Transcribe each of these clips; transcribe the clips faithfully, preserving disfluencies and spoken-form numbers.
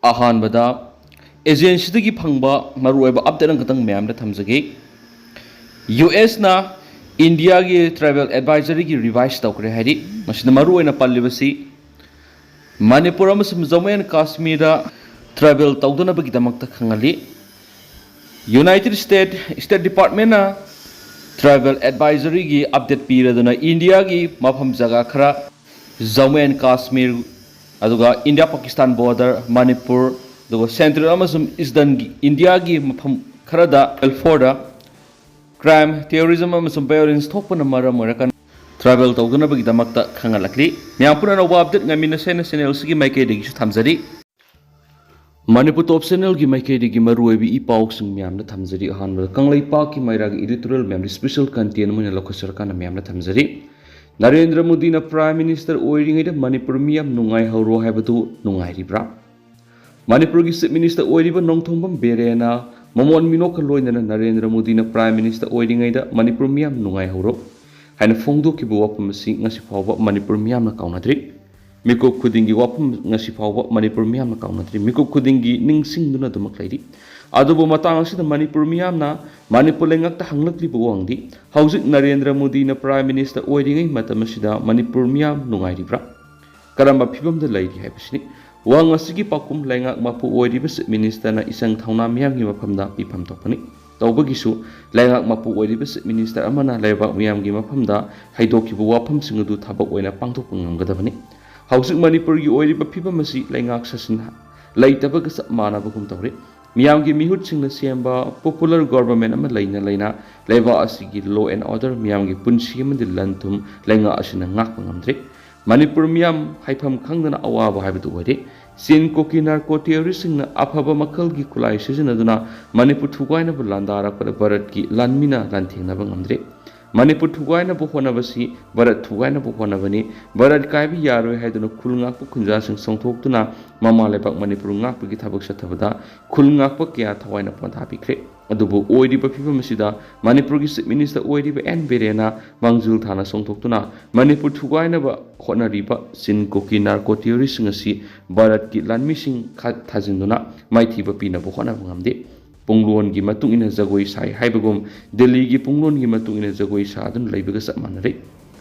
ꯑꯍꯥꯟꯕꯗ ꯑꯦꯖꯦꯟꯁꯤꯗꯒꯤ ꯐꯪꯕ ꯃꯔꯨꯑꯣꯏꯕ ꯑꯞꯗꯦꯠ ꯑꯃꯈꯛꯇꯪ ꯃꯌꯥꯝꯗ ꯊꯝꯖꯒꯦ꯫ ꯌꯨ ꯑꯦꯁꯅ ꯏꯟꯗꯤꯌꯥꯒꯤ ꯇ꯭ꯔꯥꯏꯕꯦꯜ ꯑꯦꯗꯚꯥꯏꯖꯔꯤꯒꯤ ꯔꯤꯚꯥꯏꯁ ꯇꯧꯈ꯭ꯔꯦ ꯍꯥꯏꯔꯤ꯫ ꯃꯁꯤꯗ ꯃꯔꯨꯑꯣꯏꯅ ꯄꯜꯂꯤꯕꯁꯤ ꯃꯅꯤꯄꯨꯔ ꯑꯃꯁꯨꯡ ꯖꯝꯃꯨ ꯑꯦꯟ ꯀꯥꯁꯃꯤꯔꯗ ꯇ꯭ꯔꯥꯏꯕꯦꯜ ꯇꯧꯗꯅꯕꯒꯤꯗꯃꯛꯇ ꯈꯪꯍꯜꯂꯤ꯫ ꯌꯨꯅꯥꯏꯇꯦꯠ ꯁ꯭ꯇꯦꯠ ꯁ꯭ꯇꯦꯠ ꯗꯤꯄꯥꯔꯠꯃꯦꯟꯅ ꯇ꯭ꯔꯥꯏꯕꯦꯜ ꯑꯦꯗꯚꯥꯏꯖꯔꯤꯒꯤ ꯑꯞꯗꯦꯠ ꯄꯤꯔꯗꯨꯅ ꯏꯟꯗꯤꯌꯥꯒꯤ ꯃꯐꯝ ꯖꯒꯥ ꯈꯔ, ꯖꯝꯃꯨ ꯑꯦꯟ ꯀꯥꯁꯃꯤꯔ, ꯑꯗꯨꯒ ꯏꯟꯗꯤꯌꯥ ꯄꯥꯀꯤꯁꯇꯥꯟ ꯕꯣꯔꯗꯔ, ꯃꯅꯤꯄꯨꯔ, ꯑꯗꯨꯒ ꯁꯦꯟꯇ꯭ꯔꯦꯜ ꯑꯃꯁꯨꯡ ꯏꯁꯇꯔꯟꯒꯤ ꯏꯟꯗꯤꯌꯥꯒꯤ ꯃꯐꯝ ꯈꯔꯗ ꯑꯦꯜꯐꯣꯔꯗ ꯀ꯭ꯔꯥꯏꯝ, ꯇꯦꯔꯣꯔꯤꯖꯝ ꯑꯃꯁꯨꯡ ꯚꯥꯏꯑꯣꯂꯦꯟꯁ ꯊꯣꯛꯄꯅ ꯃꯔꯝ ꯑꯣꯏꯔꯀꯥꯟꯗ ꯇ꯭ꯔꯥꯏꯕꯦꯜ ꯇꯧꯗꯅꯕꯒꯤꯗꯃꯛꯇ ꯈꯪꯍꯜꯂꯛꯂꯤ꯫ ꯃꯌꯥꯝ ꯄꯨꯟꯅ ꯑꯅꯧꯕ ꯑꯞꯗꯦꯠ ꯉꯥꯏꯃꯤꯟꯅꯁꯦꯅ ꯆꯦꯅꯦꯜꯁꯤꯒꯤ ꯃꯥꯏꯀꯩꯗꯒꯤꯁꯨ ꯊꯝꯖꯔꯤ꯫ ꯃꯅꯤꯄꯨꯔ ꯇꯣꯞ ꯆꯦꯅꯦꯜꯒꯤ ꯃꯥꯏꯀꯩꯗꯒꯤ ꯃꯔꯨꯑꯣꯏꯕ ꯏ ꯄꯥꯎꯁꯤꯡ ꯃꯌꯥꯝꯗ ꯊꯝꯖꯔꯤ꯫ ꯑꯍꯥꯟꯕꯗ, ꯀꯪꯂꯩꯄꯥꯛꯀꯤ ꯃꯩꯔꯥꯒꯤ ꯏꯗꯤꯇꯣꯔꯤꯌꯦꯜ ꯃꯌꯥꯝꯗ ꯁ꯭ꯄꯦꯁꯦꯜ ꯀꯟꯇꯦꯟ ꯑꯣꯏꯅ ꯂꯧꯈꯠꯆꯔꯀꯥꯟꯗ ꯃꯌꯥꯝꯗ ꯊꯝꯖꯔꯤ꯫ ꯅꯔꯦꯟꯗ꯭ꯔ ꯃꯣꯗꯤꯅ ꯄ꯭ꯔꯥꯏꯝ ꯃꯤꯅꯤꯁꯇꯔ ꯑꯣꯏꯔꯤꯉꯩꯗ ꯃꯅꯤꯄꯨꯔ ꯃꯤꯌꯥꯝ ꯅꯨꯡꯉꯥꯏꯍꯧꯔꯣ ꯍꯥꯏꯕꯗꯨ ꯅꯨꯡꯉꯥꯏꯔꯤꯕ꯭ꯔꯥ? ꯃꯅꯤꯄꯨꯔꯒꯤ ꯆꯤꯐ ꯃꯤꯅꯤꯁꯇꯔ ꯑꯣꯏꯔꯤꯕ ꯅꯣꯡꯊꯣꯝꯕꯝ ꯕꯤꯔꯦꯟꯅ ꯃꯃꯣꯟ ꯃꯤꯅꯣꯛꯀ ꯂꯣꯏꯅꯅ ꯅꯔꯦꯟꯗ꯭ꯔ ꯃꯣꯗꯤꯅ ꯄ꯭ꯔꯥꯏꯝ ꯃꯤꯅꯤꯁꯇꯔ ꯑꯣꯏꯔꯤꯉꯩꯗ ꯃꯅꯤꯄꯨꯔ ꯃꯤꯌꯥꯝ ꯅꯨꯡꯉꯥꯏꯍꯧꯔꯣ ꯍꯥꯏꯅ ꯐꯣꯡꯗꯣꯛꯈꯤꯕ ꯋꯥꯐꯝ ꯑꯁꯤ ꯉꯁꯤ ꯐꯥꯎꯕ ꯃꯅꯤꯄꯨꯔ ꯃꯤꯌꯥꯝꯅ ꯀꯥꯎꯅꯗ꯭ꯔꯤ꯫ ꯃꯤꯀꯨꯞ ꯈꯨꯗꯤꯡꯒꯤ ꯋꯥꯐꯝ ꯉꯁꯤ ꯐꯥꯎꯕ ꯃꯅꯤꯄꯨꯔ ꯃꯤꯌꯥꯝꯅ ꯀꯥꯎꯅꯗ꯭ꯔꯤ꯫ ꯃꯤꯀꯨꯞ ꯈꯨꯗꯤꯡꯒꯤ ꯅꯤꯡꯁꯤꯡꯗꯨꯅ ꯑꯗꯨꯃꯛ ꯂꯩꯔꯤ꯫ ꯑꯗꯨꯕꯨ ꯃꯇꯥꯡ ꯑꯁꯤꯗ ꯃꯅꯤꯄꯨꯔ ꯃꯤꯌꯥꯝꯅ ꯃꯅꯤꯄꯨꯔ ꯂꯩꯉꯥꯛꯇ ꯍꯪꯂꯛꯂꯤꯕ ꯋꯥꯍꯪꯗꯤ, ꯍꯧꯖꯤꯛ ꯅꯔꯦꯟꯗ꯭ꯔ ꯃꯣꯗꯤꯅ ꯄ꯭ꯔꯥꯏꯝ ꯃꯤꯅꯤꯁꯇꯔ ꯑꯣꯏꯔꯤꯉꯩ ꯃꯇꯝ ꯑꯁꯤꯗ ꯃꯅꯤꯄꯨꯔ ꯃꯤꯌꯥꯝ ꯅꯨꯡꯉꯥꯏꯔꯤꯕ꯭ꯔꯥ? ꯀꯔꯝꯕ ꯐꯤꯕꯝꯗ ꯂꯩꯔꯤ ꯍꯥꯏꯕꯁꯤꯅꯤ꯫ ꯋꯥꯍꯪ ꯑꯁꯤꯒꯤ ꯄꯥꯎꯈꯨꯝ ꯂꯩꯉꯥꯛ ꯃꯄꯨ ꯑꯣꯏꯔꯤꯕ ꯆꯤꯐ ꯃꯤꯅꯤꯁꯇꯔꯅ ꯏꯆꯪ ꯊꯧꯅꯥ ꯃꯤꯌꯥꯝꯒꯤ ꯃꯐꯝꯗ ꯄꯤꯐꯝ ꯊꯣꯛꯄꯅꯤ꯫ ꯇꯧꯕꯒꯤꯁꯨ ꯂꯩꯉꯥꯛ ꯃꯄꯨ ꯑꯣꯏꯔꯤꯕ ꯆꯤꯐ ꯃꯤꯅꯤꯁꯇꯔ ꯑꯃꯅ ꯂꯩꯕꯥꯛ ꯃꯤꯌꯥꯝꯒꯤ ꯃꯐꯝꯗ ꯍꯩꯗꯣꯛꯈꯤꯕ ꯋꯥꯐꯝꯁꯤꯡ ꯑꯗꯨ ꯊꯕꯛ ꯑꯣꯏꯅ ꯄꯥꯡꯊꯣꯛꯄ ꯉꯝꯒꯗꯕꯅꯤ꯫ ꯍꯧꯖꯤꯛ ꯃꯅꯤꯄꯨꯔꯒꯤ ꯑꯣꯏꯔꯤꯕ ꯐꯤꯕꯝ ꯑꯁꯤ ꯂꯩꯉꯥꯛ ꯁꯥꯁꯟ ꯂꯩꯇꯕꯒ ꯆꯞ ꯃꯥꯟꯅꯕꯒꯨꯝ ꯇꯧꯔꯤ꯫ ꯃꯤꯌꯥꯝꯒꯤ ꯃꯤꯍꯨꯠꯁꯤꯡꯅ ꯁꯦꯝꯕ ꯄꯣꯄꯨꯂꯔ ꯒꯣꯚꯔꯟꯃꯦꯟꯠ ꯑꯃ ꯂꯩꯅ ꯂꯩꯅ ꯂꯩꯕꯥꯛ ꯑꯁꯤꯒꯤ ꯂꯣ ꯑꯦꯟ ꯑꯣꯔꯗꯔ, ꯃꯤꯌꯥꯝꯒꯤ ꯄꯨꯟꯁꯤ ꯑꯃꯗꯤ ꯂꯟ ꯊꯨꯝ ꯂꯩꯉꯥꯛ ꯑꯁꯤꯅ ꯉꯥꯛꯄ ꯉꯝꯗ꯭ꯔꯤ꯫ ꯃꯅꯤꯄꯨꯔ ꯃꯤꯌꯥꯝ ꯍꯥꯏꯐꯝ ꯈꯪꯗꯅ ꯑꯋꯥꯕ ꯍꯥꯏꯕꯗꯨ ꯑꯣꯏꯔꯦ꯫ ꯆꯤꯟ ꯀꯣꯀꯤ ꯅꯥꯔꯀꯣ ꯇꯦꯔꯣꯔꯤꯁꯁꯤꯡꯅ ꯑꯐꯕ ꯃꯈꯜꯒꯤ ꯈꯨꯠꯂꯥꯏ ꯁꯤꯖꯤꯟꯅꯗꯨꯅ ꯃꯅꯤꯄꯨꯔ ꯊꯨꯒꯥꯏꯅꯕ ꯂꯥꯟꯗꯥꯔꯛꯄꯗ ꯚꯥꯔꯠꯀꯤ ꯂꯥꯟꯃꯤꯅ ꯂꯥꯟꯊꯦꯡꯅꯕ ꯉꯝꯗ꯭ꯔꯦ꯫ ꯃꯅꯤꯄꯨꯔ ꯊꯨꯒꯥꯏꯅꯕ ꯍꯣꯠꯅꯕꯁꯤ ꯚꯥꯔꯠ ꯊꯨꯒꯥꯏꯅꯕ ꯍꯣꯠꯅꯕꯅꯤ꯫ ꯚꯥꯔꯠ ꯀꯥꯏꯕ ꯌꯥꯔꯣꯏ ꯍꯥꯏꯗꯨꯅ ꯈꯨꯜ ꯉꯥꯛꯄ ꯈꯨꯟꯖꯥꯁꯤꯡ ꯆꯣꯡꯊꯣꯛꯇꯨꯅ ꯃꯃꯥ ꯂꯩꯕꯥꯛ ꯃꯅꯤꯄꯨꯔ ꯉꯥꯛꯄꯒꯤ ꯊꯕꯛ ꯆꯠꯊꯕꯗ ꯈꯨꯜ ꯉꯥꯛꯄ ꯀꯌꯥ ꯊꯋꯥꯏꯅ ꯄꯣꯟꯊꯥ ꯄꯤꯈ꯭ꯔꯦ꯫ ꯑꯗꯨꯕꯨ ꯑꯣꯏꯔꯤꯕ ꯐꯤꯕꯝ ꯑꯁꯤꯗ ꯃꯅꯤꯄꯨꯔꯒꯤ Chief Minister ꯑꯣꯏꯔꯤꯕ ꯑꯦꯟ ꯕꯤꯔꯦꯟꯅ ꯃꯥꯡꯖꯤꯜ ꯊꯥꯅ ꯆꯣꯡꯊꯣꯛꯇꯨꯅ ꯃꯅꯤꯄꯨꯔ ꯊꯨꯒꯥꯏꯅꯕ ꯍꯣꯠꯅꯔꯤꯕ ꯆꯤꯟ ꯀꯨꯀꯤ narco terroristꯁꯤꯡ ꯑꯁꯤ ꯚꯥꯔꯠꯀꯤ ꯂꯥꯟꯃꯤꯁꯤꯡ ꯈ-, ꯊꯥꯖꯤꯟꯗꯨꯅ ꯃꯥꯏꯊꯤꯕ ꯄꯤꯅꯕ ꯍꯣꯠꯅꯕ ꯉꯝꯗꯦ꯫ ꯄꯨꯡꯂꯣꯟꯒꯤ ꯃꯇꯨꯡ ꯏꯟꯅ ꯖꯒꯣꯏ ꯁꯥꯏ ꯍꯥꯏꯕꯒꯨꯝ ꯗꯤꯜꯂꯤꯒꯤ ꯄꯨꯡꯂꯣꯟꯒꯤ ꯃꯇꯨꯡ ꯏꯟꯅ ꯖꯒꯣꯏ ꯁꯥꯗꯨꯅ ꯂꯩꯕꯒ ꯆꯞ ꯃꯥꯟꯅꯔꯦ꯫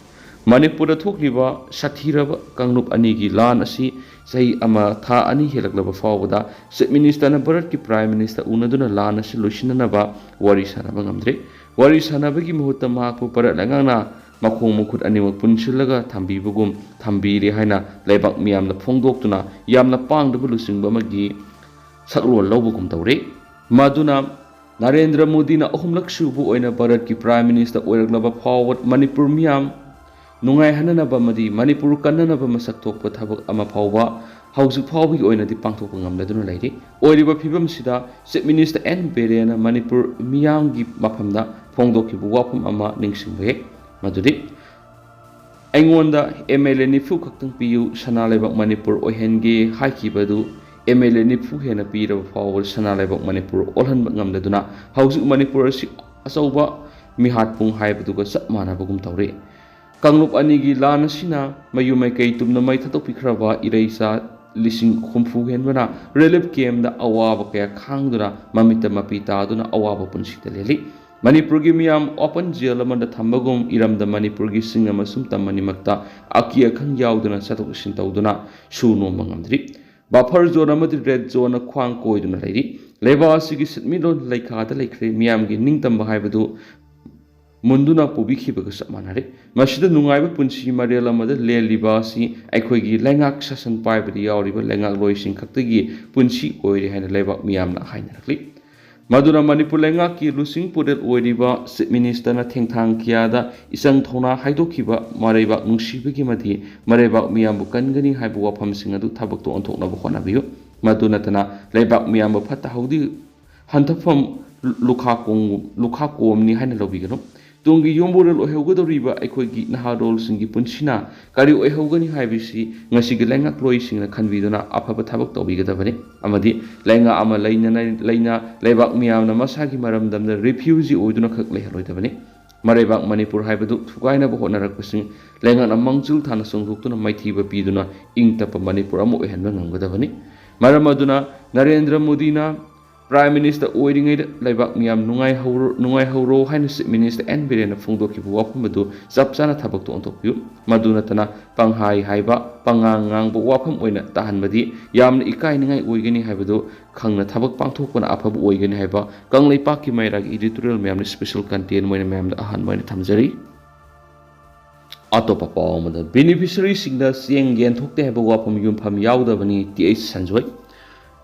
ꯃꯅꯤꯄꯨꯔꯗ ꯊꯣꯛꯂꯤꯕ ꯁꯥꯊꯤꯔꯕ ꯀꯥꯡꯂꯨꯞ ꯑꯅꯤꯒꯤ ꯂꯥꯟ ꯑꯁꯤ ꯆꯍꯤ ꯑꯃ ꯊꯥ ꯑꯅꯤ ꯍꯦꯜꯂꯛꯂꯕ ꯐꯥꯎꯕꯗ Chief Ministerꯅ ꯚꯥꯔꯠꯀꯤ Prime Minister ꯎꯅꯗꯨꯅ ꯂꯥꯟ ꯑꯁꯤ ꯂꯣꯏꯁꯤꯟꯅꯅꯕ ꯋꯥꯔꯤ ꯁꯥꯟꯅꯕ ꯉꯝꯗ꯭ꯔꯦ꯫ ꯋꯥꯔꯤ ꯁꯥꯟꯅꯕꯒꯤ ꯃꯍꯨꯠꯇ ꯃꯍꯥꯛꯄꯨ ꯚꯥꯔꯠ ꯂꯩꯉꯥꯛꯅ ꯃꯈꯣꯡ ꯃꯈꯨꯠ ꯑꯅꯤꯃꯛ ꯄꯨꯟꯁꯤꯜꯂꯒ ꯊꯝꯕꯤꯕꯒꯨꯝ ꯊꯝꯕꯤꯔꯦ ꯍꯥꯏꯅ ꯂꯩꯕꯥꯛ ꯃꯤꯌꯥꯝꯅ ꯐꯣꯡꯗꯣꯛꯇꯨꯅ ꯌꯥꯝꯅ ꯄꯥꯡꯗꯕ ꯂꯨꯆꯤꯡꯕ ꯑꯃꯒꯤ ꯁꯛꯂꯣꯟ ꯂꯧꯕꯒꯨꯝ ꯇꯧꯔꯦ꯫ ꯃꯗꯨꯅ ꯅꯔꯦꯟꯗ꯭ꯔ ꯃꯣꯗꯤꯅ ꯑꯍꯨꯝꯂꯛ ꯁꯨꯕ ꯑꯣꯏꯅ ꯚꯥꯔꯠꯀꯤ Prime Minister ꯑꯣꯏꯔꯛꯂꯕ ꯐꯥꯎꯕ ꯃꯅꯤꯄꯨꯔ ꯃꯤꯌꯥꯝ ꯅꯨꯡꯉꯥꯏꯍꯟꯅꯅꯕ ꯑꯃꯗꯤ ꯃꯅꯤꯄꯨꯔ ꯀꯟꯅꯅꯕ ꯃꯁꯛ ꯊꯣꯛꯄ ꯊꯕꯛ ꯑꯃ ꯐꯥꯎꯕ ꯍꯧꯖꯤꯛ ꯐꯥꯎꯕꯒꯤ ꯑꯣꯏꯅꯗꯤ ꯄꯥꯡꯊꯣꯛꯄ ꯉꯝꯂꯗꯨꯅ ꯂꯩꯔꯤ꯫ ꯑꯣꯏꯔꯤꯕ ꯐꯤꯕꯝꯁꯤꯗ Chief Minister ꯑꯦꯟ ꯕꯤꯔꯦꯟꯅ ꯃꯅꯤꯄꯨꯔ ꯃꯤꯌꯥꯝꯒꯤ ꯃꯐꯝꯗ ꯐꯣꯡꯗꯣꯛꯈꯤꯕ ꯋꯥꯐꯝ ꯑꯃ ꯅꯤꯡꯁꯤꯡꯕ ꯌꯥꯏ, ꯃꯗꯨꯗꯤ ꯑꯩꯉꯣꯟꯗ MLA ꯅꯤꯐꯨ ꯈꯛꯇꯪ ꯄꯤꯌꯨ, ꯁꯅꯥ ꯂꯩꯕꯥꯛ ꯃꯅꯤꯄꯨꯔ ꯑꯣꯏꯍꯟꯒꯦ ꯍꯥꯏꯈꯤꯕꯗꯨ MLA ꯅꯤꯐꯨ ꯍꯦꯟꯅ ꯄꯤꯔꯕ ꯐꯥꯎꯕ ꯁꯅꯥ ꯂꯩꯕꯥꯛ ꯃꯅꯤꯄꯨꯔ ꯑꯣꯜꯍꯟꯕ ꯉꯝꯂꯗꯨꯅ ꯍꯧꯖꯤꯛ ꯃꯅꯤꯄꯨꯔ ꯑꯁꯤ ꯑꯆꯧꯕ ꯃꯤꯍꯥꯠꯄꯨꯡ ꯍꯥꯏꯕꯗꯨꯒ ꯆꯞ ꯃꯥꯟꯅꯕꯒꯨꯝ ꯇꯧꯔꯦ꯫ ꯀꯥꯡꯂꯨꯞ ꯑꯅꯤꯒꯤ ꯂꯥꯟ ꯑꯁꯤꯅ ꯃꯌꯨꯝ ꯃꯩꯀꯩ ꯇꯨꯝꯅ ꯃꯩ ꯊꯥꯗꯣꯛꯄꯤꯈ꯭ꯔꯕ ꯏꯔꯩꯆꯥ ꯂꯤꯁꯤꯡ ꯍꯨꯝꯐꯨ ꯍꯦꯟꯕꯅ relief campꯗ ꯑꯋꯥꯕ ꯀꯌꯥ ꯈꯥꯡꯗꯨꯅ ꯃꯃꯤꯠꯇ ꯃꯄꯤ ꯇꯥꯗꯨꯅ ꯑꯋꯥꯕ ꯄꯨꯟꯁꯤꯗ ꯂꯦꯜꯂꯤ꯫ ꯃꯅꯤꯄꯨꯔꯒꯤ ꯃꯤꯌꯥꯝ open jail ꯑꯃꯗ ꯊꯝꯕꯒꯨꯝ ꯏꯔꯝꯗꯝ ꯃꯅꯤꯄꯨꯔꯒꯤ ꯆꯤꯡ ꯑꯃꯁꯨꯡ ꯇꯝ ꯑꯅꯤꯃꯛꯇ ꯑꯀꯤ ꯑꯈꯪ ꯌꯥꯎꯗꯅ ꯆꯠꯊꯣꯛ ꯆꯠꯁꯤꯟ ꯇꯧꯗꯨꯅ ꯁꯨ ꯅꯣꯝꯕ ꯉꯝꯗ꯭ꯔꯤ꯫ Buffer zone ꯑꯃꯗꯤ red zoneꯅ ꯈ꯭ꯋꯥꯡ ꯀꯣꯏꯗꯨꯅ ꯂꯩꯔꯤ꯫ ꯂꯩꯕꯥꯛ ꯑꯁꯤꯒꯤ ꯁꯦꯟꯃꯤꯠꯂꯣꯟ ꯂꯩꯈꯥꯗ ꯂꯩꯈ꯭ꯔꯦ꯫ ꯃꯤꯌꯥꯝꯒꯤ ꯅꯤꯡꯇꯝꯕ ꯍꯥꯏꯕꯗꯨ ꯃꯨꯟꯗꯨꯅ ꯄꯨꯕꯤꯈꯤꯕꯒ ꯆꯞ ꯃꯥꯟꯅꯔꯦ꯫ ꯃꯁꯤꯗ ꯅꯨꯡꯉꯥꯏꯕ ꯄꯨꯟꯁꯤ ꯃꯔꯦꯜ ꯑꯃꯗ ꯂꯦꯜꯂꯤꯕ ꯑꯁꯤ ꯑꯩꯈꯣꯏꯒꯤ ꯂꯩꯉꯥꯛ ꯁꯥꯁꯟ ꯄꯥꯏꯕꯗ ꯌꯥꯎꯔꯤꯕ ꯂꯩꯉꯥꯛꯂꯣꯏꯁꯤꯡ ꯈꯛꯇꯒꯤ ꯄꯨꯟꯁꯤ ꯑꯣꯏꯔꯦ ꯍꯥꯏꯅ ꯂꯩꯕꯥꯛ ꯃꯤꯌꯥꯝꯅ ꯍꯥꯏꯅꯔꯛꯂꯤ꯫ ꯃꯗꯨꯅ ꯃꯅꯤꯄꯨꯔ ꯂꯩꯉꯥꯛꯀꯤ ꯂꯨꯆꯤꯡ ꯄꯨꯔꯦꯜ ꯑꯣꯏꯔꯤꯕ Chief Ministerꯅ ꯊꯦꯡꯊꯥꯡ ꯀꯌꯥꯗ ꯏꯆꯪ ꯊꯧꯅꯥ ꯍꯥꯏꯗꯣꯛꯈꯤꯕ ꯃꯔꯩꯕꯥꯛ ꯅꯨꯡꯁꯤꯕꯒꯤ ꯑꯃꯗꯤ ꯃꯔꯩꯕꯥꯛ ꯃꯤꯌꯥꯝꯕꯨ ꯀꯟꯒꯅꯤ ꯍꯥꯏꯕ ꯋꯥꯐꯝꯁꯤꯡ ꯑꯗꯨ ꯊꯕꯛꯇ ꯑꯣꯟꯊꯣꯛꯅꯕ ꯍꯣꯠꯅꯕꯤꯌꯨ꯫ ꯃꯗꯨ ꯅꯠꯇꯅ ꯂꯩꯕꯥꯛ ꯃꯤꯌꯥꯝꯕ ꯐꯠꯇ ꯍꯥꯎꯗꯤ ꯍꯟꯊꯐꯝ ꯂꯨꯈꯥ ꯀꯣꯝ-, ꯂꯨꯈꯥ ꯀꯣꯝꯅꯤ ꯍꯥꯏꯅ ꯂꯧꯕꯤꯒꯅꯨ꯫ ꯇꯨꯡꯒꯤ ꯌꯨꯝꯕꯨꯔꯦꯜ ꯑꯣꯏꯍꯧꯒꯗꯧꯔꯤꯕ ꯑꯩꯈꯣꯏꯒꯤ ꯅꯍꯥꯔꯣꯜꯁꯤꯡꯒꯤ ꯄꯨꯟꯁꯤꯅ ꯀꯔꯤ ꯑꯣꯏꯍꯧꯒꯅꯤ ꯍꯥꯏꯕꯁꯤ ꯉꯁꯤꯒꯤ ꯂꯩꯉꯥꯛꯂꯣꯏꯁꯤꯡꯅ ꯈꯟꯕꯤꯗꯨꯅ ꯑꯐꯕ ꯊꯕꯛ ꯇꯧꯕꯤꯒꯗꯕꯅꯤ꯫ ꯑꯃꯗꯤ ꯂꯩꯉꯥꯛ ꯑꯃ ꯂꯩꯅ ꯂꯩꯅ ꯂꯩꯕꯥꯛ ꯃꯤꯌꯥꯝꯅ ꯃꯁꯥꯒꯤ ꯃꯔꯝꯗꯝꯗ ꯔꯤꯐ꯭ꯌꯨꯖꯤ ꯑꯣꯏꯗꯨꯅ ꯈꯛ ꯂꯩꯍꯜꯂꯣꯏꯗꯕꯅꯤ꯫ ꯃꯔꯩꯕꯥꯛ ꯃꯅꯤꯄꯨꯔ ꯍꯥꯏꯕꯗꯨ ꯊꯨꯒꯥꯏꯅꯕ ꯍꯣꯠꯅꯔꯛꯄꯁꯤꯡ ꯂꯩꯉꯥꯛꯅ ꯃꯥꯡꯖꯤꯜ ꯊꯥꯅ ꯆꯣꯡꯊꯣꯛꯇꯨꯅ ꯃꯥꯏꯊꯤꯕ ꯄꯤꯗꯨꯅ ꯏꯪ ꯇꯞꯄ ꯃꯅꯤꯄꯨꯔ ꯑꯃ ꯑꯣꯏꯍꯟꯕ ꯉꯝꯒꯗꯕꯅꯤ꯫ ꯃꯔꯝ ꯑꯗꯨꯅ ꯅꯔꯦꯟꯗ꯭ꯔ ꯃꯣꯗꯤꯅ Prime Minister ꯑꯣꯏꯔꯤꯉꯩꯗ ꯂꯩꯕꯥꯛ ꯃꯤꯌꯥꯝ ꯅꯨꯡꯉꯥꯏꯍꯧꯔꯣ ꯅꯨꯡꯉꯥꯏꯍꯧꯔꯣ ꯍꯥꯏꯅ Chief Minister ꯑꯦꯟ ꯕꯤꯔꯦꯟꯅ ꯐꯣꯡꯗꯣꯛꯈꯤꯕ ꯋꯥꯐꯝ ꯑꯗꯨ ꯆꯞ ꯆꯥꯅ ꯊꯕꯛꯇ ꯑꯣꯟꯊꯣꯛꯄꯤꯌꯨ꯫ ꯃꯗꯨ ꯅꯠꯇꯅ ꯄꯪꯍꯥꯏ ꯍꯥꯏꯕ, ꯄꯉꯥꯡ ꯉꯥꯡꯕ ꯋꯥꯐꯝ ꯑꯣꯏꯅ ꯇꯥꯍꯟꯕꯗꯤ ꯌꯥꯝꯅ ꯏꯀꯥꯏꯅꯤꯡꯉꯥꯏ ꯑꯣꯏꯒꯅꯤ ꯍꯥꯏꯕꯗꯨ ꯈꯪꯅ ꯊꯕꯛ ꯄꯥꯡꯊꯣꯛꯄꯅ ꯑꯐꯕ ꯑꯣꯏꯒꯅꯤ ꯍꯥꯏꯕ ꯀꯪꯂꯩꯄꯥꯛꯀꯤ ꯃꯩꯔꯥꯒꯤ editorial ꯃꯌꯥꯝꯅ special content ꯑꯣꯏꯅ ꯃꯌꯥꯝꯗ ꯑꯍꯥꯟꯕ ꯑꯣꯏꯅ ꯊꯝꯖꯔꯤ꯫ ꯑꯇꯣꯞꯄ ꯄꯥꯎ ꯑꯃꯗ, beneficiaryꯁꯤꯡꯗ ꯆꯦꯡ ꯌꯦꯟꯊꯣꯛꯇꯦ ꯍꯥꯏꯕ ꯋꯥꯐꯝ ꯌꯨꯝꯐꯝ ꯌꯥꯎꯗꯕꯅꯤ, ꯇꯤ ꯑꯩꯆ ꯁꯟꯖꯣꯏ꯫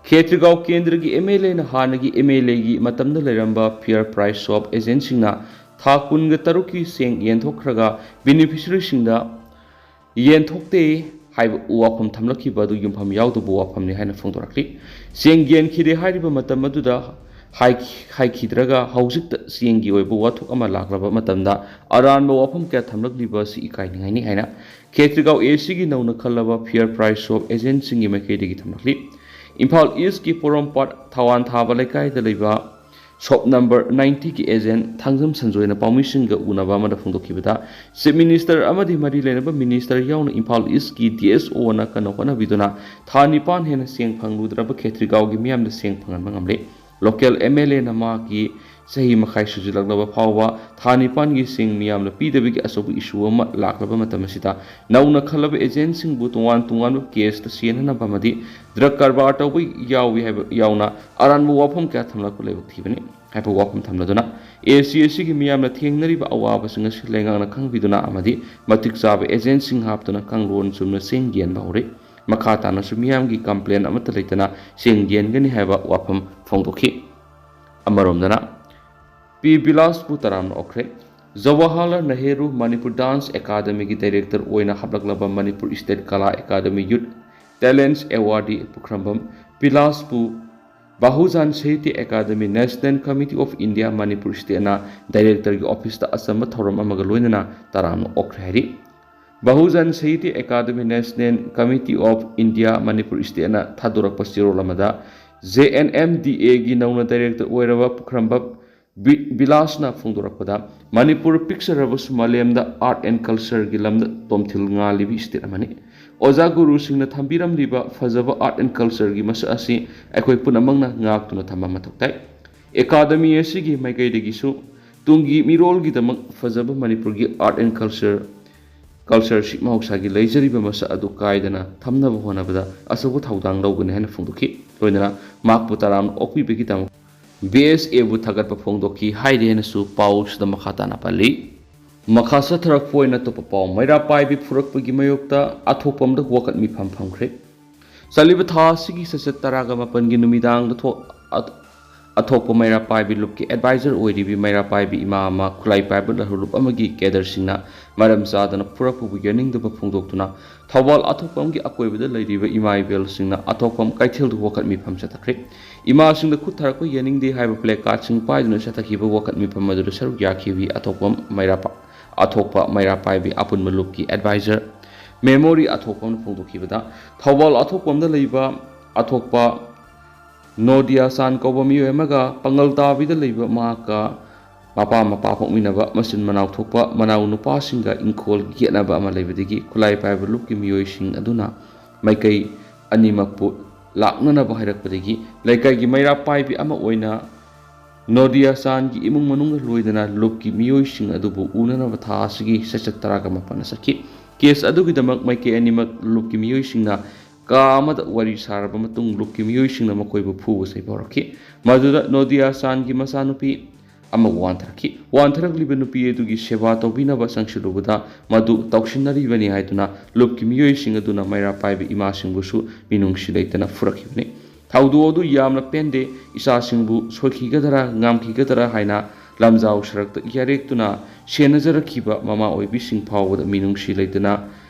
ꯈꯦꯇ꯭ꯔꯤꯒꯥꯎ ꯀꯦꯟꯗ꯭ꯔꯒꯤ ꯑꯦꯝ ꯑꯦꯜ ꯑꯦꯅ ꯍꯥꯟꯅꯒꯤ ꯑꯦꯝ ꯑꯦꯜ ꯑꯦꯒꯤ ꯃꯇꯝꯗ ꯂꯩꯔꯝꯕ fair price shop agentꯁꯤꯡꯅ ꯊꯥ ꯀꯨꯟꯒ ꯇꯔꯨꯛꯀꯤ ꯆꯦꯡ ꯌꯦꯟꯊꯣꯛꯈ꯭ꯔꯒ beneficiaryꯁꯤꯡꯗ ꯌꯦꯟꯊꯣꯛꯇꯦ ꯍꯥꯏꯕ ꯋꯥꯐꯝ ꯊꯝꯂꯛꯈꯤꯕ ꯑꯗꯨ ꯌꯨꯝꯐꯝ ꯌꯥꯎꯗꯕ ꯋꯥꯐꯝꯅꯤ ꯍꯥꯏꯅ ꯐꯣꯡꯗꯣꯔꯛꯂꯤ꯫ ꯆꯦꯡ ꯌꯦꯟꯈꯤꯗꯦ ꯍꯥꯏꯔꯤꯕ ꯃꯇꯝ ꯑꯗꯨꯗ ꯍꯥꯏꯈꯤ-, ꯍꯥꯏꯈꯤꯗ꯭ꯔꯒ ꯍꯧꯖꯤꯛꯇ ꯆꯦꯡꯒꯤ ꯑꯣꯏꯕ ꯋꯥꯊꯣꯛ ꯑꯃ ꯂꯥꯛꯂꯕ ꯃꯇꯝꯗ ꯑꯔꯥꯟꯕ ꯋꯥꯐꯝ ꯀꯌꯥ ꯊꯝꯂꯛꯂꯤꯕ ꯑꯁꯤ ꯏꯀꯥꯏꯅꯤꯡꯉꯥꯏꯅꯤ ꯍꯥꯏꯅ ꯈꯦꯇ꯭ꯔꯤꯒꯥꯎ ꯑꯦ ꯁꯤꯒꯤ ꯅꯧꯅ ꯈꯜꯂꯕ fair price shop agentꯁꯤꯡꯒꯤ ꯃꯥꯏꯀꯩꯗꯒꯤ ꯊꯝꯂꯛꯂꯤ꯫ ꯏꯝꯐꯥꯜ ꯏꯁꯀꯤ ꯄꯣꯔꯣꯝꯄꯥꯠ ꯊꯋꯥꯟ ꯊꯥꯕ ꯂꯩꯀꯥꯏꯗ ꯂꯩꯕ shop number ninety ꯒꯤ agent ꯊꯥꯡꯖꯝ ꯁꯟꯖꯣꯏꯅ ꯄꯥꯎꯃꯤꯁꯤꯡꯒ ꯎꯅꯕ ꯑꯃꯗ ꯐꯣꯡꯗꯣꯛꯈꯤꯕꯗ, Chief Minister ꯑꯃꯗꯤ ꯃꯔꯤ ꯂꯩꯅꯕ minister ꯌꯥꯎꯅ ꯏꯝꯐꯥꯜ ꯏꯁꯀꯤ ꯗꯤ ꯑꯦꯁ ꯑꯣꯅ ꯀꯟꯅ ꯍꯣꯠꯅꯕꯤꯗꯨꯅ ꯊꯥ ꯅꯤꯄꯥꯟ ꯍꯦꯟꯅ ꯆꯦꯡ ꯐꯪꯂꯨꯗ꯭ꯔꯕ ꯈꯦꯇ꯭ꯔꯤꯒꯥꯎꯒꯤ ꯃꯤꯌꯥꯝꯗ ꯆꯦꯡ ꯐꯪꯍꯟꯕ ꯉꯝꯂꯦ꯫ Local ꯑꯦꯝ ꯑꯦꯜ ꯑꯦꯅ ꯃꯍꯥꯛꯀꯤ ꯆꯍꯤ ꯃꯈꯥꯏ ꯁꯨꯖꯤꯜꯂꯛꯂꯕ ꯐꯥꯎꯕ ꯊꯥ ꯅꯤꯄꯥꯟꯒꯤ ꯆꯦꯡ ꯃꯤꯌꯥꯝꯅ ꯄꯤꯗꯕꯒꯤ ꯑꯆꯧꯕ issue ꯑꯃ ꯂꯥꯛꯂꯕ ꯃꯇꯝ ꯑꯁꯤꯗ, ꯅꯧꯅ ꯈꯜꯂꯕ agentꯁꯤꯡꯕꯨ ꯇꯣꯉꯥꯟ ꯇꯣꯉꯥꯟꯕ caseꯇ ꯆꯦꯟꯅꯅꯕ ꯑꯃꯗꯤ drug ꯀꯔꯕꯥꯔ ꯇꯧꯕ ꯌꯥꯎꯏ ꯍꯥꯏꯕ ꯌꯥꯎꯅ ꯑꯔꯥꯟꯕ ꯋꯥꯐꯝ ꯀꯌꯥ ꯊꯝꯂꯛꯄ ꯂꯥꯏꯕꯛ ꯊꯤꯕꯅꯤ ꯍꯥꯏꯕ ꯋꯥꯐꯝ ꯊꯝꯂꯗꯨꯅ, ꯑꯦ ꯁꯤ ꯑꯁꯤꯒꯤ ꯃꯤꯌꯥꯝꯅ ꯊꯦꯡꯅꯔꯤꯕ ꯑꯋꯥꯕꯁꯤꯡ ꯑꯁꯤ ꯂꯩꯉꯥꯛꯅ ꯈꯪꯕꯤꯗꯨꯅ ꯑꯃꯗꯤ ꯃꯇꯤꯛ ꯆꯥꯕ agentꯁꯤꯡ ꯍꯥꯞꯇꯨꯅ ꯀꯥꯡꯂꯣꯟ ꯆꯨꯝꯅ ꯆꯦꯡ ꯌꯦꯟꯕ ꯍꯧꯔꯦ꯫ ꯃꯈꯥ ꯇꯥꯅꯁꯨ ꯃꯤꯌꯥꯝꯒꯤ complain ꯑꯃꯠꯇ ꯂꯩꯇꯅ ꯆꯦꯡ ꯌꯦꯟꯒꯅꯤ ꯍꯥꯏꯕ ꯋꯥꯐꯝ ꯐꯣꯡꯗꯣꯛꯈꯤ꯫ ꯑꯃꯔꯣꯝꯗꯅ, ꯄꯤ ꯕꯤꯂꯥꯁꯄꯨ ꯇꯔꯥꯝꯅ ꯑꯣꯛꯈ꯭ꯔꯦ꯫ ꯖꯋꯥꯍꯔꯂꯥꯜ ꯅꯦꯍꯔꯨ ꯃꯅꯤꯄꯨꯔ dance academyꯒꯤ director ꯑꯣꯏꯅ ꯍꯥꯞꯂꯛꯂꯕ ꯃꯅꯤꯄꯨꯔ state Kala academy youth talents awardee ꯄꯨꯈ꯭ꯔꯝꯕꯝ ꯕꯤꯂꯥꯁꯄꯨ Bahujan Sahitya academy national committee of India Manipur ꯁ꯭ꯇꯦꯠꯅ ꯗꯥꯏꯔꯦꯛꯇꯔꯒꯤ ꯑꯣꯐꯤꯁꯇ ꯑꯆꯝꯕ ꯊꯧꯔꯝ ꯑꯃꯒ ꯂꯣꯏꯅꯅ ꯇꯔꯥꯝꯅ ꯑꯣꯛꯈ꯭ꯔꯦ ꯍꯥꯏꯔꯤ꯫ Bahujan Sahitya academy national committee of India Manipur ꯁ꯭ꯇꯦꯠꯅ ꯊꯥꯗꯣꯔꯛꯄ ꯆꯦꯔꯣꯜ ꯑꯃꯗ, ꯖꯦ ꯑꯦꯟ ꯑꯦꯝ ꯗꯤ ꯑꯦꯒꯤ ꯅꯧꯅ ꯗꯥꯏꯔꯦꯛꯇꯔ ꯑꯣꯏꯔꯕ ꯄꯨꯈ꯭ꯔꯝꯕꯝ ꯕꯤ-, ꯕꯤꯂꯥꯁꯅ ꯐꯣꯡꯗꯣꯔꯛꯄꯗ, ꯃꯅꯤꯄꯨꯔ ꯄꯤꯛꯆꯔꯕꯁꯨ ꯃꯥꯂꯦꯝꯗ ꯑꯥꯔꯠ ꯑꯦꯟ ꯀꯜꯆꯔꯒꯤ ꯂꯝꯗ ꯇꯣꯝꯊꯤꯜ ꯉꯥꯜꯂꯤꯕꯤ ꯁ꯭ꯇꯦꯠ ꯑꯃꯅꯤ꯫ ꯑꯣꯖꯥ ꯒꯨꯔꯨꯁꯤꯡꯅ ꯊꯝꯕꯤꯔꯝꯂꯤꯕ ꯐꯖꯕ ꯑꯥꯔꯠ ꯑꯦꯟ ꯀꯜꯆꯔꯒꯤ ꯃꯁꯛ ꯑꯁꯤ ꯑꯩꯈꯣꯏ ꯄꯨꯝꯅꯃꯛꯅ ꯉꯥꯛꯇꯨꯅ ꯊꯝꯕ ꯃꯊꯧ ꯇꯥꯏ꯫ ꯑꯦꯀꯥꯗꯃꯤ ꯑꯁꯤꯒꯤ ꯃꯥꯏꯀꯩꯗꯒꯤꯁꯨ ꯇꯨꯡꯒꯤ ꯃꯤꯔꯣꯜꯒꯤꯗꯃꯛ ꯐꯖꯕ ꯃꯅꯤꯄꯨꯔꯒꯤ ꯑꯥꯔꯠ ꯑꯦꯟ ꯀꯜꯆꯔ, ꯀꯜꯆꯔꯁꯤ ꯃꯍꯧꯁꯥꯒꯤ ꯂꯩꯖꯔꯤꯕ ꯃꯁꯛ ꯑꯗꯨ ꯀꯥꯏꯗꯅ ꯊꯝꯅꯕ ꯍꯣꯠꯅꯕꯗ ꯑꯆꯧꯕ ꯊꯧꯗꯥꯡ ꯂꯧꯒꯅꯤ ꯍꯥꯏꯅ ꯐꯣꯡꯗꯣꯛꯈꯤ꯫ ꯂꯣꯏꯅꯅ ꯃꯍꯥꯛꯄꯨ ꯇꯔꯥꯝꯅ ꯑꯣꯛꯄꯤꯕꯒꯤꯗꯃꯛ ꯕꯤ ꯑꯦꯁ ꯑꯦꯕꯨ ꯊꯥꯒꯠꯄ ꯐꯣꯡꯗꯣꯛꯈꯤ ꯍꯥꯏꯔꯤ ꯍꯥꯏꯅꯁꯨ ꯄꯥꯎꯁꯤꯗ ꯃꯈꯥ ꯇꯥꯅ ꯄꯜꯂꯤ꯫ ꯃꯈꯥ ꯆꯠꯊꯔꯛꯄ ꯑꯣꯏꯅ ꯑꯇꯣꯞꯄ ꯄꯥꯎ, ꯃꯩꯔꯥ ꯄꯥꯏꯕꯤ ꯐꯨꯔꯛꯄꯒꯤ ꯃꯥꯌꯣꯛꯇ ꯑꯊꯣꯛꯄꯝꯗ ꯋꯥꯀꯠ ꯃꯤꯐꯝ ꯐꯝꯈ꯭ꯔꯦ꯫ ꯆꯠꯂꯤꯕ ꯊꯥ ꯑꯁꯤꯒꯤ ꯆꯩꯆꯠ ꯇꯔꯥꯒ ꯃꯥꯄꯟꯒꯤ ꯅꯨꯃꯤꯗꯥꯡꯗ ꯊꯣꯛ-, ꯑ-, ꯑꯊꯣꯛꯄ ꯃꯩꯔꯥ ꯄꯥꯏꯕꯤ ꯂꯨꯞꯀꯤ ꯑꯦꯗꯚꯥꯏꯖꯔ ꯑꯣꯏꯔꯤꯕꯤ ꯃꯩꯔꯥ ꯄꯥꯏꯕꯤ ꯏꯃꯥ ꯑꯃ ꯈꯨꯠꯂꯥꯏ ꯄꯥꯏꯕ ꯂꯨꯞ ꯑꯃꯒꯤ ꯀꯦꯗꯔꯁꯤꯡꯅ ꯃꯔꯝ ꯆꯥꯗꯅ ꯐꯨꯔꯛꯄꯕꯨ ꯌꯥꯅꯤꯡꯗꯕ ꯐꯣꯡꯗꯣꯛꯇꯨꯅ ꯊꯧꯕꯥꯜ ꯑꯊꯣꯛꯄꯝꯒꯤ ꯑꯀꯣꯏꯕꯗ ꯂꯩꯔꯤꯕ ꯏꯃꯥ ꯏꯕꯦꯜꯁꯤꯡꯅ ꯑꯊꯣꯛꯄꯝ ꯀꯩꯊꯦꯜꯗ ꯋꯥꯀꯠ ꯃꯤꯐꯝ ꯆꯠꯊꯈ꯭ꯔꯦ꯫ ꯏꯃꯥꯁꯤꯡꯗ ꯈꯨꯠ ꯊꯥꯔꯛꯄ ꯌꯥꯅꯤꯡꯗꯦ ꯍꯥꯏꯕ ꯄ꯭ꯂꯦ ꯀꯥꯔꯗꯁꯤꯡ ꯄꯥꯏꯗꯨꯅ ꯆꯠꯊꯈꯤꯕ ꯋꯥꯀꯠ ꯃꯤꯐꯝ ꯑꯗꯨꯗ ꯁꯔꯨꯛ ꯌꯥꯈꯤꯕꯤ ꯑꯊꯣꯛꯄꯝ ꯃꯩꯔꯥ ꯄꯥ-, ꯑꯊꯣꯛꯄ ꯃꯩꯔꯥ ꯄꯥꯏꯕꯤ ꯑꯄꯨꯟꯕ ꯂꯨꯞꯀꯤ ꯑꯦꯗꯚꯥꯏꯖꯔ ꯃꯦꯃꯣꯔꯤ ꯑꯊꯣꯛꯄꯝꯅ ꯐꯣꯡꯗꯣꯛꯈꯤꯕꯗ, ꯊꯧꯕꯥꯜ ꯑꯊꯣꯛꯄꯝꯗ ꯂꯩꯕ ꯑꯊꯣꯛꯄ ꯅꯣꯗꯤꯌꯥ ꯆꯥꯟ ꯀꯧꯕ ꯃꯤꯑꯣꯏ ꯑꯃꯒ ꯄꯥꯡꯒꯜ ꯇꯥꯕꯤꯗ ꯂꯩꯕ ꯃꯍꯥꯛꯀ ꯃꯄꯥ ꯃꯄꯥ ꯄꯣꯛꯃꯤꯟꯅꯕ ꯃꯆꯤꯟ ꯃꯅꯥꯎ ꯊꯣꯛꯄ ꯃꯅꯥꯎ ꯅꯨꯄꯥꯁꯤꯡꯒ ꯏꯪꯈꯣꯜ ꯌꯦꯠꯅꯕ ꯑꯃ ꯂꯩꯕꯗꯒꯤ ꯈꯨꯠꯂꯥꯏ ꯄꯥꯏꯕ ꯂꯨꯞꯀꯤ ꯃꯤꯑꯣꯏꯁꯤꯡ ꯑꯗꯨꯅ ꯃꯥꯏꯀꯩ ꯑꯅꯤꯃꯛꯄꯨ ꯂꯥꯛꯅꯅꯕ ꯍꯥꯏꯔꯛꯄꯗꯒꯤ ꯂꯩꯀꯥꯏꯒꯤ ꯃꯩꯔꯥ ꯄꯥꯏꯕꯤ ꯑꯃ ꯑꯣꯏꯅ ꯅꯣꯗꯤꯌꯥ ꯆꯥꯟꯒꯤ ꯏꯃꯨꯡ ꯃꯅꯨꯡꯒ ꯂꯣꯏꯅꯅ ꯂꯨꯞꯀꯤ ꯃꯤꯑꯣꯏꯁꯤꯡ ꯑꯗꯨꯕꯨ ꯎꯅꯅꯕ ꯊꯥ ꯑꯁꯤꯒꯤ ꯆꯩꯆꯠ ꯇꯔꯥꯒ ꯃꯥꯄꯟꯗ ꯆꯠꯈꯤ꯫ ꯀꯦꯁ ꯑꯗꯨꯒꯤꯗꯃꯛ ꯃꯥꯏꯀꯩ ꯑꯅꯤꯃꯛ ꯂꯨꯞꯀꯤ ꯃꯤꯑꯣꯏꯁꯤꯡꯅ ꯀꯥ ꯑꯃꯗ ꯋꯥꯔꯤ ꯁꯥꯔꯕ ꯃꯇꯨꯡ ꯂꯨꯞꯀꯤ ꯃꯤꯑꯣꯏꯁꯤꯡꯅ ꯃꯈꯣꯏꯕꯨ ꯐꯨꯕ ꯆꯩꯕ ꯍꯧꯔꯛꯈꯤ꯫ ꯃꯗꯨꯗ ꯅꯣꯗꯤꯌꯥ ꯆꯥꯟꯒꯤ ꯃꯆꯥꯅꯨꯄꯤ ꯑꯃ ꯋꯥꯟꯊꯔꯛꯈꯤ꯫ ꯋꯥꯟꯊꯔꯛꯂꯤꯕ ꯅꯨꯄꯤ ꯑꯗꯨꯒꯤ ꯁꯦꯕꯥ ꯇꯧꯕꯤꯅꯕ ꯆꯪꯁꯤꯜꯂꯨꯕꯗ ꯃꯗꯨ ꯇꯧꯁꯤꯟꯅꯔꯤꯕꯅꯤ ꯍꯥꯏꯗꯨꯅ ꯂꯨꯞꯀꯤ ꯃꯤꯑꯣꯏꯁꯤꯡ ꯑꯗꯨꯅ ꯃꯩꯔꯥ ꯄꯥꯏꯕ ꯏꯃꯥꯁꯤꯡꯕꯨꯁꯨ ꯃꯤꯅꯨꯡꯁꯤ ꯂꯩꯇꯅ ꯐꯨꯔꯛꯈꯤꯕꯅꯤ꯫ ꯊꯧꯗꯣꯛ ꯑꯗꯨ ꯌꯥꯝꯅ ꯄꯦꯟꯗꯦ, ꯏꯆꯥꯁꯤꯡꯕꯨ ꯁꯣꯏꯈꯤꯒꯗ꯭ꯔꯥ ꯉꯝꯈꯤꯒꯗ꯭ꯔꯥ ꯍꯥꯏꯅ ꯂꯝꯖꯥꯎ ꯁꯔꯛꯇ ꯌꯥꯔꯦꯛꯇꯨꯅ ꯁꯦꯟꯅꯖꯔꯛꯈꯤꯕ ꯃꯃꯥ ꯑꯣꯏꯕꯤꯁꯤꯡ ꯐꯥꯎꯕꯗ ꯃꯤꯅꯨꯡꯁꯤ ꯂꯩꯇꯅ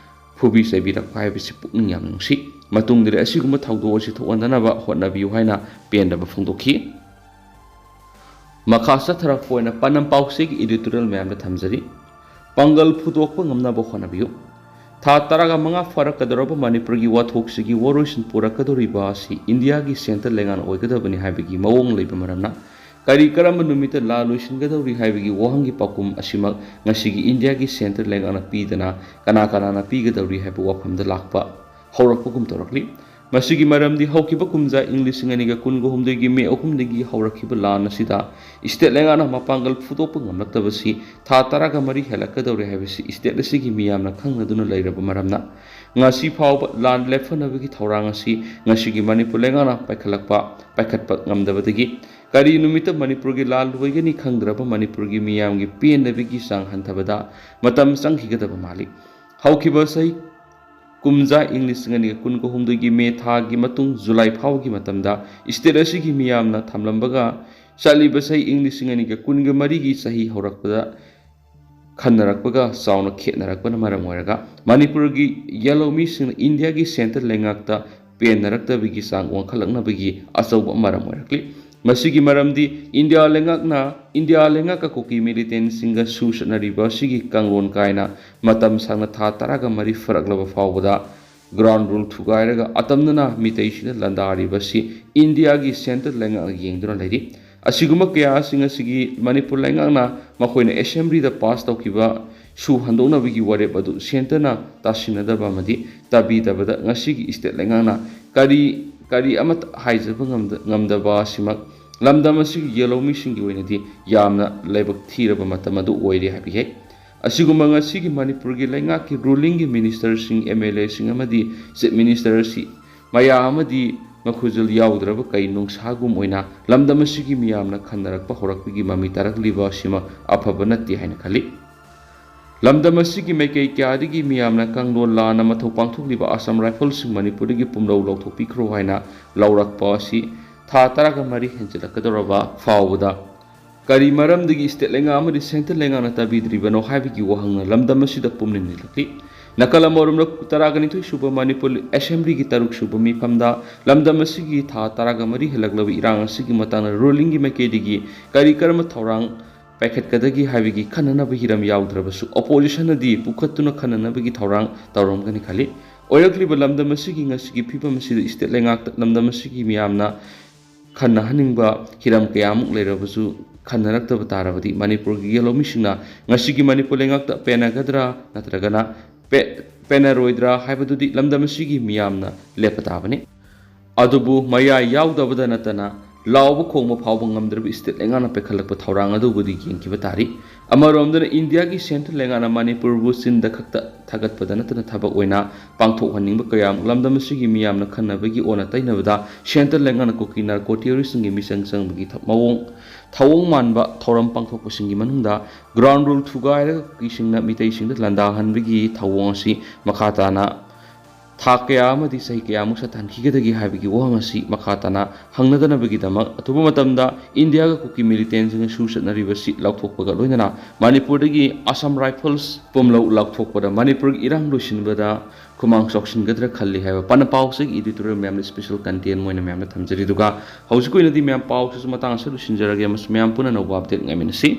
ꯐꯨꯕꯤ ꯆꯩꯕꯤꯔꯛꯄ ꯍꯥꯏꯕꯁꯤ ꯄꯨꯛꯅꯤꯡ ꯌꯥꯝꯅ ꯅꯨꯡꯁꯤ꯫ ꯃꯇꯨꯡꯗꯗꯤ ꯑꯁꯤꯒꯨꯝꯕ ꯊꯧꯗꯣꯛ ꯑꯁꯤ ꯊꯣꯛꯍꯟꯗꯅꯕ ꯍꯣꯠꯅꯕꯤꯌꯨ ꯍꯥꯏꯅ ꯄꯦꯟꯗꯕ ꯐꯣꯡꯗꯣꯛꯈꯤ꯫ ꯃꯈꯥ ꯆꯠꯊꯔꯛꯄ ꯑꯣꯏꯅ ꯄꯥꯟꯗꯝ ꯄꯥꯎꯆꯦꯒꯤ editorial ꯃꯌꯥꯝꯗ ꯊꯝꯖꯔꯤ꯫ ꯄꯥꯡꯒꯜ ꯐꯨꯗꯣꯛꯄ ꯉꯝꯅꯕ ꯍꯣꯠꯅꯕꯤꯌꯨ꯫ ꯊꯥ ꯇꯔꯥꯒ ꯃꯉꯥ ꯐꯥꯔꯛꯀꯗꯧꯔꯕ ꯃꯅꯤꯄꯨꯔꯒꯤ ꯋꯥꯊꯣꯛꯁꯤꯒꯤ ꯋꯥꯔꯣꯏꯁꯤꯟ ꯄꯨꯔꯛꯀꯗꯧꯔꯤꯕ ꯑꯁꯤ ꯏꯟꯗꯤꯌꯥꯒꯤ centre ꯂꯩꯉꯥꯛꯅ ꯑꯣꯏꯒꯗꯕꯅꯤ ꯍꯥꯏꯕꯒꯤ ꯃꯑꯣꯡ ꯂꯩꯕ ꯃꯔꯝꯅ, ꯀꯔꯤ ꯀꯔꯝꯕ ꯅꯨꯃꯤꯠꯇ ꯂꯥꯟ ꯂꯣꯏꯁꯤꯟꯒꯗꯧꯔꯤ ꯍꯥꯏꯕꯒꯤ ꯋꯥꯍꯪꯒꯤ ꯄꯥꯎꯈꯨꯝ ꯑꯁꯤꯃꯛ ꯉꯁꯤꯒꯤ ꯏꯟꯗꯤꯌꯥꯒꯤ centre ꯂꯩꯉꯥꯛꯅ ꯄꯤꯗꯅ ꯀꯅꯥ ꯀꯅꯥꯅ ꯄꯤꯒꯗꯧꯔꯤ ꯍꯥꯏꯕ ꯋꯥꯐꯝꯗ ꯂꯥꯛꯄ ꯍꯧꯔꯛꯄꯒꯨꯝ ꯇꯧꯔꯛꯂꯤ꯫ ꯃꯁꯤꯒꯤ ꯃꯔꯝꯗꯤ ꯍꯧꯈꯤꯕ ꯀꯨꯝꯖꯥ ꯏꯪ ꯂꯤꯁꯤꯡ ꯑꯅꯤꯒ ꯀꯨꯟꯒ ꯍꯨꯝꯗꯣꯏꯒꯤ ꯃꯦ ꯑꯍꯨꯝꯗꯒꯤ ꯍꯧꯔꯛꯈꯤꯕ ꯂꯥꯟ ꯑꯁꯤꯗ state ꯂꯩꯉꯥꯛꯅ ꯃꯄꯥꯡꯒꯜ ꯐꯨꯗꯣꯛꯄ ꯉꯝꯂꯛꯇꯕꯁꯤ ꯊꯥ ꯇꯔꯥꯒ ꯃꯔꯤ ꯍꯦꯜꯂꯛꯀꯗꯧꯔꯦ ꯍꯥꯏꯕꯁꯤ state ꯑꯁꯤꯒꯤ ꯃꯤꯌꯥꯝꯅ ꯈꯪꯅꯗꯨꯅ ꯂꯩꯔꯕ ꯃꯔꯝꯅ, ꯉꯁꯤ ꯐꯥꯎꯕ ꯂꯥꯟ ꯂꯦꯞꯊꯅꯕꯒꯤ ꯊꯧꯔꯥꯡ ꯑꯁꯤ ꯉꯁꯤꯒꯤ ꯃꯅꯤꯄꯨꯔ ꯂꯩꯉꯥꯛꯅ ꯄꯥꯏꯈꯠꯂꯛꯄ, ꯄꯥꯏꯈꯠꯄ ꯉꯝꯗꯕꯗꯒꯤ ꯀꯔꯤ ꯅꯨꯃꯤꯠꯇ ꯃꯅꯤꯄꯨꯔꯒꯤ ꯂꯥꯟ ꯂꯣꯏꯒꯅꯤ ꯈꯪꯗ꯭ꯔꯕ ꯃꯅꯤꯄꯨꯔꯒꯤ ꯃꯤꯌꯥꯝꯒꯤ ꯄꯦꯟꯗꯕꯒꯤ ꯆꯥꯡ ꯍꯟꯊꯕꯗ ꯃꯇꯝ ꯆꯪꯈꯤꯒꯗꯕ ꯃꯥꯜꯂꯤ꯫ ꯍꯧꯈꯤꯕ ꯆꯍꯤ ꯀꯨꯝꯖꯥ ꯏꯪ ꯂꯤꯁꯤꯡ ꯑꯅꯤꯒ ꯀꯨꯟꯒ ꯍꯨꯝꯗꯣꯏꯒꯤ ꯃꯦ ꯊꯥꯒꯤ ꯃꯇꯨꯡ ꯖꯨꯂꯥꯏ ꯐꯥꯎꯒꯤ ꯃꯇꯝꯗ state ꯑꯁꯤꯒꯤ ꯃꯤꯌꯥꯝꯅ ꯊꯝꯂꯝꯕꯒ ꯆꯠꯂꯤꯕ ꯆꯍꯤ ꯏꯪ ꯂꯤꯁꯤꯡ ꯑꯅꯤꯒ ꯀꯨꯟꯒ ꯃꯔꯤꯒꯤ ꯆꯍꯤ ꯍꯧꯔꯛꯄꯗ ꯈꯟꯅꯔꯛꯄꯒ ꯆꯥꯎꯅ ꯈꯦꯠꯅꯔꯛꯄꯅ ꯃꯔꯝ ꯑꯣꯏꯔꯒ ꯃꯅꯤꯄꯨꯔꯒꯤ ꯌꯦꯜꯍꯧꯃꯤꯁꯤꯡꯅ ꯏꯟꯗꯤꯌꯥꯒꯤ centre ꯂꯩꯉꯥꯛꯇ ꯄꯦꯟꯅꯔꯛꯇꯕꯒꯤ ꯆꯥꯡ ꯋꯥꯡꯈꯠꯂꯛꯅꯕꯒꯤ ꯑꯆꯧꯕ ꯃꯔꯝ ꯑꯣꯏꯔꯛꯂꯤ꯫ ꯃꯁꯤꯒꯤ ꯃꯔꯝꯗꯤ ꯏꯟꯗꯤꯌꯥ ꯂꯩꯉꯥꯛꯅ, ꯏꯟꯗꯤꯌꯥ ꯂꯩꯉꯥꯛꯀ ꯀꯨꯀꯤ militantꯁꯤꯡꯒ ꯁꯨ ꯆꯠꯅꯔꯤꯕ ꯑꯁꯤꯒꯤ ꯀꯥꯡꯂꯣꯟ ꯀꯥꯏꯅ ꯃꯇꯝ ꯁꯥꯡꯅ ꯊꯥ ꯇꯔꯥꯒ ꯃꯔꯤ ꯐꯥꯔꯛꯂꯕ ꯐꯥꯎꯕꯗ ground rule ꯊꯨꯒꯥꯏꯔꯒ ꯑꯇꯝꯅꯅ ꯃꯤꯇꯩꯁꯤꯡꯅ ꯂꯥꯟꯗꯥꯔꯤꯕ ꯑꯁꯤ ꯏꯟꯗꯤꯌꯥꯒꯤ centre ꯂꯩꯉꯥꯛꯅ ꯌꯦꯡꯗꯨꯅ ꯂꯩꯔꯤ꯫ ꯑꯁꯤꯒꯨꯝꯕ ꯀꯌꯥꯁꯤꯡ ꯑꯁꯤꯒꯤ ꯃꯅꯤꯄꯨꯔ ꯂꯩꯉꯥꯛꯅ ꯃꯈꯣꯏꯅ assemblyꯗ pass ꯇꯧꯈꯤꯕ ꯁꯨ ꯍꯟꯗꯣꯛꯅꯕꯒꯤ ꯋꯥꯔꯦꯞ ꯑꯗꯨ centreꯅ ꯇꯥꯁꯤꯟꯅꯗꯕ ꯑꯃꯗꯤ ꯇꯥꯕꯤꯗꯕꯗ ꯉꯁꯤꯒꯤ state ꯂꯩꯉꯥꯛꯅ ꯀꯔꯤ, ꯀꯔꯤ ꯑꯃꯠꯇ ꯍꯥꯏꯖꯕ ꯉꯝꯗ-, ꯉꯝꯗꯕ ꯑꯁꯤꯃꯛ ꯂꯝꯗꯝ ꯑꯁꯤꯒꯤ ꯌꯦꯜꯍꯧꯃꯤꯁꯤꯡꯒꯤ ꯑꯣꯏꯅꯗꯤ ꯌꯥꯝꯅ ꯂꯥꯏꯕꯛ ꯊꯤꯔꯕ ꯃꯇꯝ ꯑꯗꯨ ꯑꯣꯏꯔꯦ ꯍꯥꯏꯕ ꯌꯥꯏ꯫ ꯑꯁꯤꯒꯨꯝꯕ ꯉꯁꯤꯒꯤ ꯃꯅꯤꯄꯨꯔꯒꯤ ꯂꯩꯉꯥꯛꯀꯤ rulingꯒꯤ ministerꯁꯤꯡ, MLAꯁꯤꯡ ꯑꯃꯗꯤ chief ministerꯁꯤ ꯃꯌꯥ ꯑꯃꯗꯤ ꯃꯈꯨꯖꯜ ꯌꯥꯎꯗ꯭ꯔꯕ ꯀꯩ ꯅꯨꯡꯁꯥꯒꯨꯝ ꯑꯣꯏꯅ ꯂꯝꯗꯝ ꯑꯁꯤꯒꯤ ꯃꯤꯌꯥꯝꯅ ꯈꯟꯅꯔꯛꯄ ꯍꯧꯔꯛꯄꯒꯤ ꯃꯃꯤ ꯇꯥꯔꯛꯂꯤꯕ ꯑꯁꯤꯃ ꯑꯐꯕ ꯅꯠꯇꯦ ꯍꯥꯏꯅ ꯈꯜꯂꯤ꯫ ꯂꯝꯗꯝ ꯑꯁꯤꯒꯤ ꯃꯥꯏꯀꯩ ꯀꯌꯥꯗꯒꯤ ꯃꯤꯌꯥꯝꯅ ꯀꯥꯡꯂꯣꯟ ꯂꯥꯟꯅ ꯃꯊꯧ ꯄꯥꯡꯊꯣꯛꯂꯤꯕ Assam Riflesꯁꯤꯡ ꯃꯅꯤꯄꯨꯔꯗꯒꯤ ꯄꯨꯝꯂꯧ ꯂꯧꯊꯣꯛꯄꯤꯈ꯭ꯔꯣ ꯍꯥꯏꯅ ꯂꯥꯎꯔꯛꯄ ꯑꯁꯤ ꯊꯥ ꯇꯔꯥꯒ ꯃꯔꯤ ꯍꯦꯟꯖꯤꯜꯂꯛꯀꯗꯧꯔꯕ ꯐꯥꯎꯕꯗ ꯀꯔꯤ ꯃꯔꯝꯗꯒꯤ state ꯂꯩꯉꯥꯛ ꯑꯃꯗꯤ centre ꯂꯩꯉꯥꯛꯅ ꯇꯥꯕꯤꯗ꯭ꯔꯤꯕꯅꯣ ꯍꯥꯏꯕꯒꯤ ꯋꯥꯍꯪꯅ ꯂꯝꯗꯝ ꯑꯁꯤꯗ ꯄꯨꯝꯅꯤꯡ ꯅꯤꯜꯂꯛꯂꯤ꯫ ꯅꯥꯀꯜ ꯑꯃꯔꯣꯝꯗ, ꯇꯔꯥꯒ ꯅꯤꯊꯣꯏ ꯁꯨꯕ ꯃꯅꯤꯄꯨꯔ ꯑꯦꯁꯦꯝꯕ꯭ꯂꯤꯒꯤ ꯇꯔꯨꯛ ꯁꯨꯕ ꯃꯤꯐꯝꯗ ꯂꯝꯗꯝ ꯑꯁꯤꯒꯤ ꯊꯥ ꯇꯔꯥꯒ ꯃꯔꯤ ꯍꯦꯜꯂꯛꯂꯕ ꯏꯔꯥꯡ ꯑꯁꯤꯒꯤ ꯃꯇꯥꯡꯗ ꯔꯨꯂꯤꯡꯒꯤ ꯃꯥꯏꯀꯩꯗꯒꯤ ꯀꯔꯤ ꯀꯔꯝꯕ ꯊꯧꯔꯥꯡ ꯄꯥꯏꯈꯠꯀꯗꯒꯦ ꯍꯥꯏꯕꯒꯤ ꯈꯟꯅꯅꯕ ꯍꯤꯔꯝ ꯌꯥꯎꯗ꯭ꯔꯕꯁꯨ, ꯑꯣꯄꯣꯖꯤꯁꯟꯅꯗꯤ ꯄꯨꯈꯠꯇꯨꯅ ꯈꯟꯅꯅꯕꯒꯤ ꯊꯧꯔꯥꯡ ꯇꯧꯔꯝꯒꯅꯤ ꯈꯜꯂꯤ꯫ ꯑꯣꯏꯔꯛꯂꯤꯕ ꯂꯝꯗꯝ ꯑꯁꯤꯒꯤ ꯉꯁꯤꯒꯤ ꯐꯤꯕꯝ ꯑꯁꯤꯗ ꯏꯁꯇꯦꯠ ꯂꯩꯉꯥꯛꯇ ꯂꯝꯗꯝ ꯑꯁꯤꯒꯤ ꯃꯤꯌꯥꯝꯅ ꯈꯟꯅꯍꯟꯅꯤꯡꯕ ꯍꯤꯔꯝ ꯀꯌꯥꯃꯨꯛ ꯂꯩꯔꯕꯁꯨ, ꯈꯟꯅꯔꯛꯇꯕ ꯇꯥꯔꯕꯗꯤ ꯃꯅꯤꯄꯨꯔꯒꯤ ꯂꯧꯃꯤꯁꯤꯡꯅ ꯉꯁꯤꯒꯤ ꯃꯅꯤꯄꯨꯔ ꯂꯩꯉꯥꯛꯇ ꯄꯦꯟꯅꯒꯗ꯭ꯔꯥ ꯅꯠꯇ꯭ꯔꯒꯅ ꯄꯦ-, ꯄꯦꯟꯅꯔꯣꯏꯗ꯭ꯔꯥ ꯍꯥꯏꯕꯗꯨꯗꯤ ꯂꯝꯗꯝ ꯑꯁꯤꯒꯤ ꯃꯤꯌꯥꯝꯅ ꯂꯦꯞꯄ ꯇꯥꯕꯅꯤ꯫ ꯑꯗꯨꯕꯨ ꯃꯌꯥꯏ ꯌꯥꯎꯗꯕꯗ ꯅꯠꯇꯅ ꯂꯥꯎꯕ ꯈꯣꯡꯕ ꯐꯥꯎꯕ ꯉꯝꯗ꯭ꯔꯕ ꯏꯁꯇꯦꯠ ꯂꯩꯉꯥꯛꯅ ꯄꯥꯏꯈꯠꯂꯛꯄ ꯊꯧꯔꯥꯡ ꯑꯗꯨꯕꯨꯗꯤ ꯌꯦꯡꯈꯤꯕ ꯇꯥꯔꯤ꯫ ꯑꯃꯔꯣꯝꯗꯅ ꯏꯟꯗꯤꯌꯥꯒꯤ ꯁꯦꯟꯇ꯭ꯔꯦꯜ ꯂꯩꯉꯥꯛꯅ ꯃꯅꯤꯄꯨꯔꯕꯨ ꯆꯤꯟꯗ ꯈꯛꯇ ꯊꯥꯒꯠꯄꯗ ꯅꯠꯇꯅ ꯊꯕꯛ ꯑꯣꯏꯅ ꯄꯥꯡꯊꯣꯛꯍꯟꯅꯤꯡꯕ ꯀꯌꯥ ꯑꯃ ꯂꯝꯗꯝ ꯑꯁꯤꯒꯤ ꯃꯤꯌꯥꯝꯅ ꯈꯟꯅꯕꯒꯤ ꯑꯣꯟꯅ ꯇꯩꯅꯕꯗ ꯁꯦꯟꯇ꯭ꯔꯦꯜ ꯂꯩꯉꯥꯛꯅ ꯀꯨꯀꯤ ꯅꯥꯔꯀꯣ ꯇꯦꯔꯣꯔꯤꯁꯇꯁꯤꯡꯒꯤ ꯃꯤꯆꯪ ꯆꯪꯕꯒꯤ ꯊ-, ꯃꯑꯣꯡ ꯊꯧꯑꯣꯡ ꯃꯥꯟꯕ ꯊꯧꯔꯝ ꯄꯥꯡꯊꯣꯛꯄꯁꯤꯡꯒꯤ ꯃꯅꯨꯡꯗ ꯒ꯭ꯔꯥꯎꯟ ꯔꯨꯜ ꯊꯨꯒꯥꯏꯔꯒ ꯀꯨꯀꯤꯁꯤꯡꯅ ꯃꯤꯇꯩꯁꯤꯡꯗ ꯂꯥꯟꯗꯥꯍꯟꯕꯒꯤ ꯊꯧꯑꯣꯡ ꯑꯁꯤ ꯃꯈꯥ ꯇꯥꯅ ꯊꯥ ꯀꯌꯥ ꯑꯃꯗꯤ ꯆꯍꯤ ꯀꯌꯥꯃꯨꯛ ꯁꯥꯊꯥꯟꯈꯤꯒꯗꯒꯦ ꯍꯥꯏꯕꯒꯤ ꯋꯥꯍꯪ ꯑꯁꯤ ꯃꯈꯥ ꯇꯥꯅ ꯍꯪꯅꯗꯅꯕꯒꯤꯗꯃꯛ ꯑꯊꯨꯕ ꯃꯇꯝꯗ ꯏꯟꯗꯤꯌꯥꯒ ꯀꯨꯀꯤ ꯃꯤꯂꯤꯇꯦꯟꯁꯤꯡꯅ ꯁꯨ ꯆꯠꯅꯔꯤꯕꯁꯤ ꯂꯥꯎꯊꯣꯛꯄꯒ ꯂꯣꯏꯅꯅ ꯃꯅꯤꯄꯨꯔꯗꯒꯤ ꯑꯁꯥꯝ ꯔꯥꯏꯐꯜꯁ ꯄꯨꯝꯂꯧ ꯂꯥꯎꯊꯣꯛꯄꯗ ꯃꯅꯤꯄꯨꯔꯒꯤ ꯏꯔꯥꯡ ꯂꯣꯏꯁꯤꯟꯕꯗ ꯈꯨꯃꯥꯡ ꯆꯥꯎꯁꯤꯟꯒꯗ꯭ꯔꯥ ꯈꯜꯂꯤ ꯍꯥꯏꯕ ꯄꯥꯟꯗꯝ ꯄꯥꯎꯆꯦꯒꯤ editorial ꯃꯌꯥꯝꯅ special content ꯑꯣꯏꯅ ꯃꯌꯥꯝꯅ ꯊꯝꯖꯔꯤ꯫ ꯑꯗꯨꯒ ꯍꯧꯖꯤꯛ ꯑꯣꯏꯅꯗꯤ ꯃꯌꯥꯝ ꯄꯥꯎꯁꯤꯁꯨ ꯃꯇꯥꯡ ꯑꯁꯤꯗ ꯂꯣꯏꯁꯤꯟꯖꯔꯒꯦ ꯑꯃꯁꯨꯡ ꯃꯌꯥꯝ ꯄꯨꯟꯅ ꯑꯅꯧꯕ update ꯉꯥꯏꯃꯤꯟꯅꯁꯤ꯫